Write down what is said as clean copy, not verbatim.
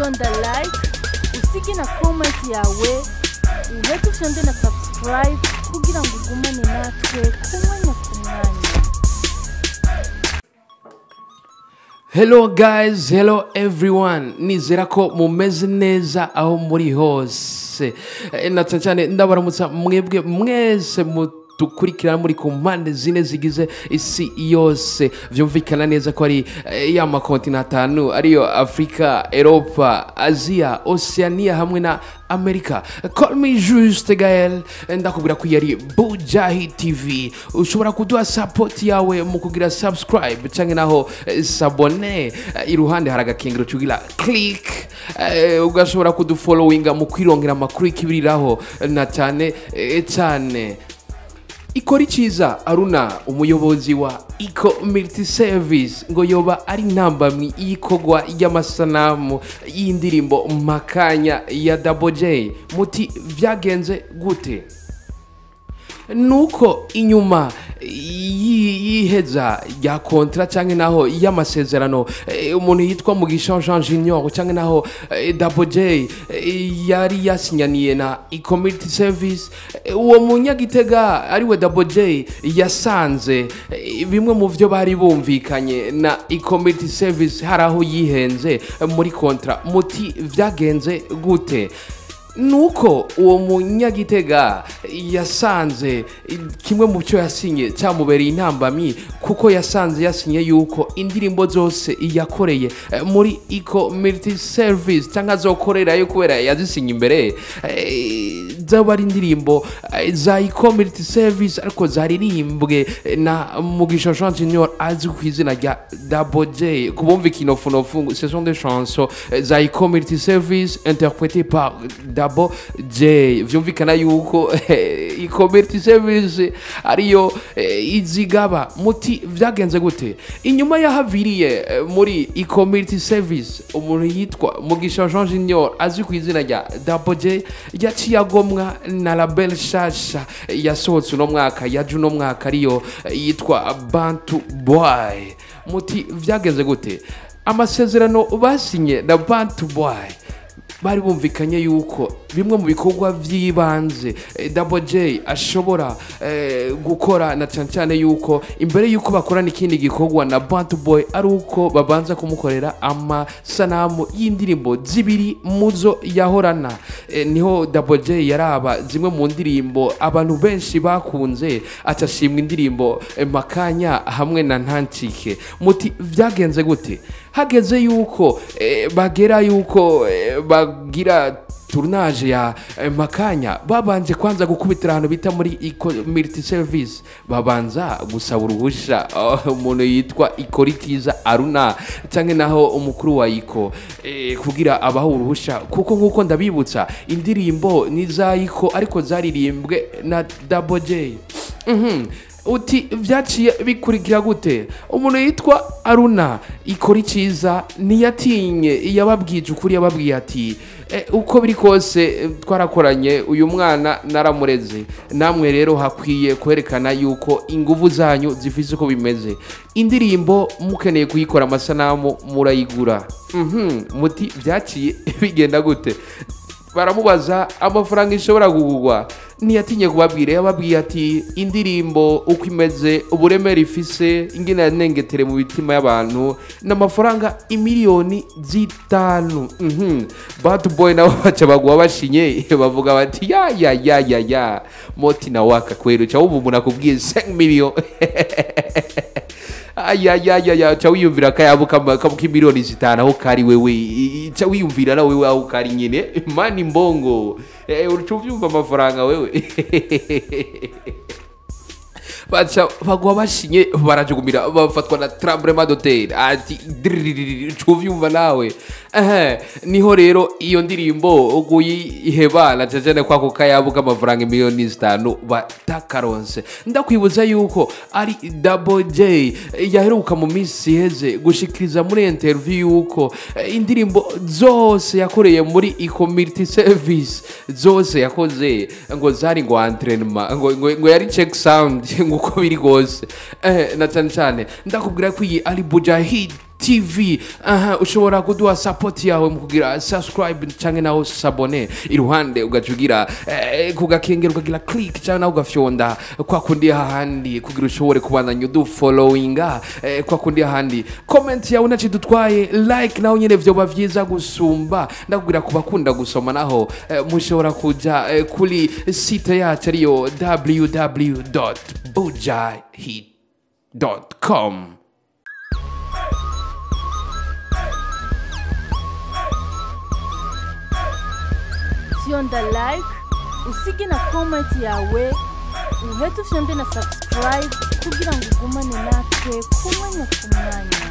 Fyonda like, usige na comment yawe, uhete ufyonde na subscribe kugira ngo ugumane natwe ku mwanya ku mwanya. Hello guys, hello everyone. Nizera ko mumeze neza aho muri hose. Na cyane cyane ndabaramutsa mwebwe mwese mudukurikirana muri ku mpande zine zigize isi yose. Vyumvikana neza ko ari ya makontinent atanu ariyo Afrika, Europa, Asia, Oceania hamwe na Amerika. Call me Juste Gael, ndakubwira ko yari Bujahi TV. Ushobora kuduha support yawe mu kugira subscribe canke naho s'abonner. Iruhande hari agakengero cugira click, ugashobora kudufollowinga mu kwirongera amakuru y'ikibiriraho na cyane cyane. Ikora iciza Aruna, umuyobozi wa Eco Multi Service, ngo yoba ari intambamyi y'ikorwa ry'amasanamu y'indirimbo Makanya ya Double J. Muti vyagenze gute? Nuko inyuma y'iheza rya kontra canke naho y'amasezerano, umuntu yitwa Mugisha Jean Junior canke naho Double J yari yasinyaniye na Eco Multi Service, uwo munyagitega ariwe Double J yasanze bimwe mu vyo bari bumvikanye na Eco Multi Service hari aho yihenze muri kontra. Muti vyagenze gute? Nuko uwo munyagitega yasanze kimwe mu cyo yasinye cyamubereye intambamyi, kuko yasanze yasinye yuko indirimbo zose yakoreye muri Eco Multi Service cyangwa azokorerayo kubera yazisinye imbere, zaba ari indirimbo za Eco Multi Service ariko zaririmbwe na Mugisha Jean Junior azwi ku izina rya Double J. Kubumva ikinofunofu, ce sont des chansons za Eco Multi Service interprétées par Double J. Vyumvikana yuko Eco Multi Service ariyo izigaba. Muti vyagenze gute? Inyuma yahaviriye muri Eco Multi Service, umuntu yitwa Mugisha Jean Junior azwi ku izina rya Double J yaciye agomwa na label shasha yasohotse uno mwaka, yaje uno mwaka, ariyo yitwa Bantu Boy. Muti vyagenze gute? Amasezerano basinye na Bantu Boy bari bumvikanye yuko bimwe mu bikorwa by'ibanze Double J ashobora gukora, na cyane cyane yuko imbere yuko bakorana ikindi gikorwa na Bantu Boy ari uko babanza kumukorera amasanamu y'indirimbo zibiri muzo yahorana. Niho Double J yaraba zimwe mu ndirimbo abantu benshi bakunze, acashimwa indirimbo Makanya hamwe na Ntantike. Muti vyagenze gute? Hageze yuko bagera yuko bagira tournage ya Makanya, babanje kwanza gukubitira ahantu bita muri Eco Multi Service, babanza gusaba uruhusha umuntu yitwa Ikoritiza Aruna canke naho umukuru wa Iko, kugira abaho uruhusha, kuko nkuko ndabibutsa indirimbo ni za Iko ariko zaririmbwe na Double J. Uti vyaciye bikurikira gute? Umuntu yitwa Aruna Ikoriciza ntiyatinye, yababwije ukuri, yababwiye ati uko biri kose twarakoranye, uyu mwana naramureze, namwe rero hakwiye kwerekana yuko inguvu zanyu zifise uko bimeze, indirimbo mukeneye kuyikora amasanamu murayigura. Muti vyaciye bigenda gute? Baramubaza amafaranga ishobora kugurwa, ntiyatinye kubabwira, yababwiye ati indirimbo uko imeze, uburemere ifise, ingene yanengetere mu mitima y'abantu, n'amafaranga 5 miliyoni. Bad Boy nabo baca bagwa bashinye, bavuga bati ya ya ya ya ya, moti na waka kweli. Cha ubu umuntu akubwiye 5 millions, ayayayaya, ca wiyumvira akayabo k'imiliyoni 5 aho kari wewe, ca wiyumvira na wewe aho kari nyine mani mbongo, uca uvyumva amafaranga wewe. Baca bagwa bashinye, barajugumira, bafatwa na tremblement de terre, ati uvyumva nawe. Ehe, niho rero iyo ndirimbo kuyiheba na cyane kwako kayabo k'amafaranga 5 miliyoni batakaronse. Ndakwibuza yuko ari Double J yaheruka mu minsi iheze gushikiriza muri interview yuko indirimbo zose yakoreye muri Eco Multi Service zose yakoze ngo zari ngo entraînement, ngo yari check sound, ngo uko biri kose. Na cyane cyane ndakubwira ko iyi ari Bujahid TV. TV. Aha ushobora kuduha support yawe mu kugira subscribe canke naho s'abonner, iruhande ugaca ugira kugakengera, ukagira click canke naho ugafyonda kwa kundi hahandi kugira ushobore kubandanya udufollowinga kwa kundi hahandi. Comment yawe ntaco idutwaye, like naho nyene vyoba vyiza gusumba. Ndakubwira, ku bakunda gusoma naho mushobora kuja kuri site yacu ariyo www.bujahit.com. Fyonda like, usige na comment yawe, uhete ufyonde na subscribe kugira ngo ugumane natwe ku mwanya ku mwanya.